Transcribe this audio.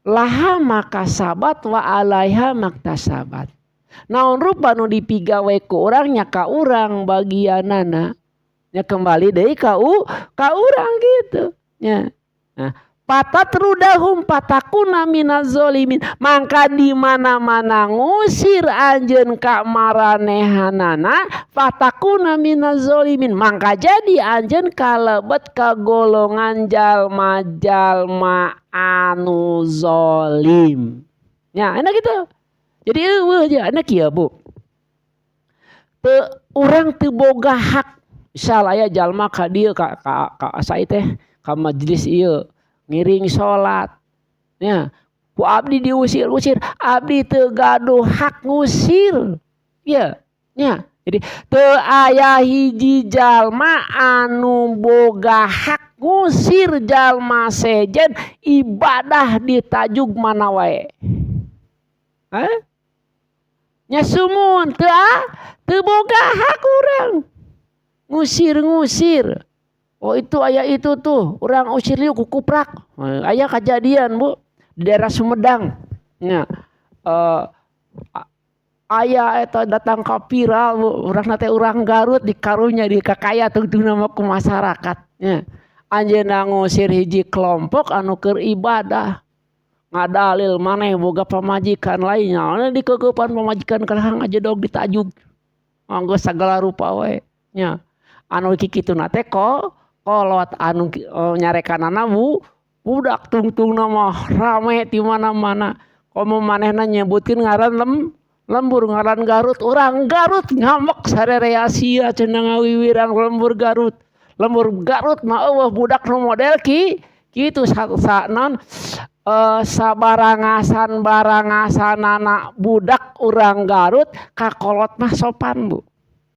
Laha makasabat wa alaiha maktasabat. Naon rupa nu dipigawe ku urang nya ka urang bagianana. Nya kembali deui ka urang gitu nya. Nah, fatatrudahum fatakuna minaz zolimin, mangka di mana-mana ngusir anjeun ka maranehanana, fatakuna minaz zolimin, mangka jadi anjeun kalebet ka golongan jalma-jalma anu zolim. Nya enak gitu. Jadi eueuh aja enak kieu, Bu. Teu urang teu boga hak, misal aya jalma ka dieu ka asa teh ka majelis ieu ngiring salat nya, ku abdi diusir-usir, abdi teu gaduh hak ngusir ieu nya. Jadi teu aya hiji jalma anu boga hak ngusir jalma sejen ibadah di tajug mana wae. Hah? Nya sumun teu teu boga hak urang ngusir-ngusir. Oh, itu aya itu tuh, urang usir liuk kukuprak. Aya kejadian, Bu, di daerah Sumedang. Nya, aya eta datang ka viral, Bu, urang teh urang Garut dikarunya di kakaya tungtungna mah ku masyarakat nya. Anjeunna ngusir hiji kelompok anu keur ibadah. Ngadalil maneh boga pamajikan lainnya, dikeukepan pamajikan kalah ngajedog ditajug. Nganggo sagala rupa we nya. Anu kikituna teh kolot anu nyarekanana bu budak, tungtungna mah rame di mana-mana. Komo manehna nyebutkeun ngaran lembur, ngaran Garut, urang Garut ngambek sarerea, sia cenah ngawiwirang lembur Garut. Lembur Garut mah eueuh budak nu model kitu sa non sabarangasan barangasanana budak urang Garut ka kolot mah sopan, Bu.